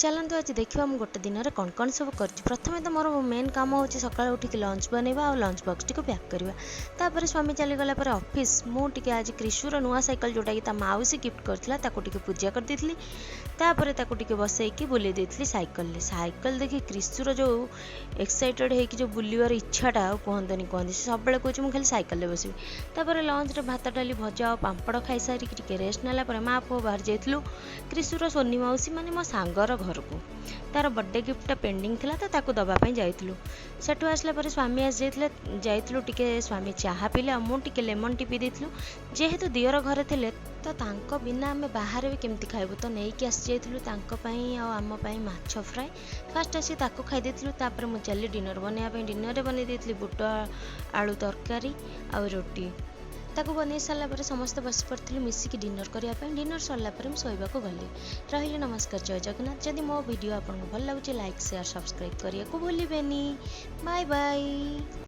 ଚାଲନ୍ତୁ, ଆଜି ଦେଖିବା ମୁଁ ଗୋଟେ ଦିନରେ କ'ଣ କ'ଣ ସବୁ କରିଛି। ପ୍ରଥମେ ତ ମୋର ମେନ୍ କାମ ହେଉଛି ସକାଳୁ ଉଠିକି ଲଞ୍ଚ ବନେଇବା ଆଉ ଲଞ୍ଚ ବକ୍ସଟିକୁ ପ୍ୟାକ୍ କରିବା। ତାପରେ ସ୍ୱାମୀ ଚାଲିଗଲା ପରେ ଅଫିସ୍, ମୁଁ ଟିକେ ଆଜି କ୍ରିଶୁର ନୂଆ ସାଇକେଲ, ଯେଉଁଟାକି ତା ମାଉସୀ ଗିଫ୍ଟ କରିଥିଲା, ତାକୁ ଟିକେ ପୂଜା କରିଦେଇଥିଲି। ତାପରେ ତାକୁ ଟିକେ ବସେଇକି ବୁଲେଇ ଦେଇଥିଲି ସାଇକେଲରେ। ସାଇକେଲ ଦେଖି କ୍ରିଶୁର ଯେଉଁ ଏକ୍ସାଇଟେଡ଼ ହେଇକି ଯେଉଁ ବୁଲିବାର ଇଚ୍ଛାଟା, ଆଉ କୁହନ୍ତୁନି କୁହନ୍ତି। ସେ ସବୁବେଳେ କହୁଛି, ମୁଁ ଖାଲି ସାଇକେଲରେ ବସିବି। ତାପରେ ଲଞ୍ଚରେ ଭାତ, ଡାଲି, ଭଜା ଆଉ ପାମ୍ପଡ଼ ଖାଇସାରିକି ଟିକେ ରେଷ୍ଟ ନେଲା ପରେ ମା ପୁଅ ବାହାରି ଯାଇଥିଲୁ କ୍ରିଶୁର ସୋନି ମାଉସୀ, ମାନେ ମୋ ସାଙ୍ଗର ଘରକୁ। ତାର ବର୍ଥଡ଼େ ଗିଫ୍ଟଟା ପେଣ୍ଡିଂ ଥିଲା, ତ ତାକୁ ଦେବା ପାଇଁ ଯାଇଥିଲୁ। ସେଠୁ ଆସିଲା ପରେ ସ୍ୱାମୀ ଆସିଯାଇଥିଲେ। ଯାଇଥିଲୁ ଟିକେ, ସ୍ୱାମୀ ଚାହା ପିଇଲେ ଆଉ ମୁଁ ଟିକେ ଲେମନ୍ ଟି ପିଇ ଦେଇଥିଲୁ। ଯେହେତୁ ଦିଅର ଘରେ ଥିଲେ, ତ ତାଙ୍କ ବିନା ଆମେ ବାହାରେ ବି କେମିତି ଖାଇବୁ? ତ ନେଇକି ଆସିଯାଇଥିଲୁ ତାଙ୍କ ପାଇଁ ଆଉ ଆମ ପାଇଁ ମାଛ ଫ୍ରାଏ। ଫାଷ୍ଟ ଆସି ତାକୁ ଖାଇ ଦେଇଥିଲୁ। ତାପରେ ମୁଁ ଚାଲିଲି ଡିନର୍ ବନେଇବା ପାଇଁ। ଡିନର୍ରେ ବନେଇ ଦେଇଥିଲି ବୁଟ ଆଳୁ ତରକାରୀ ଆଉ ରୁଟି। ତାକୁ ବନେଇ ସାରିଲା ପରେ ସମସ୍ତେ ବସି ପଡ଼ିଥିଲୁ ମିଶିକି ଡିନର୍ କରିବା ପାଇଁ। ଡିନର୍ ସରିଲା ପରେ ମୁଁ ଶୋଇବାକୁ ଗଲି। ରହିଲି, ନମସ୍କାର, ଜୟ ଜଗନ୍ନାଥ। ଯଦି ମୋ ଭିଡ଼ିଓ ଆପଣଙ୍କୁ ଭଲ ଲାଗୁଛି, ଲାଇକ୍, ସେୟାର, ସବସ୍କ୍ରାଇବ୍ କରିବାକୁ ଭୁଲିବେନି। Bye bye.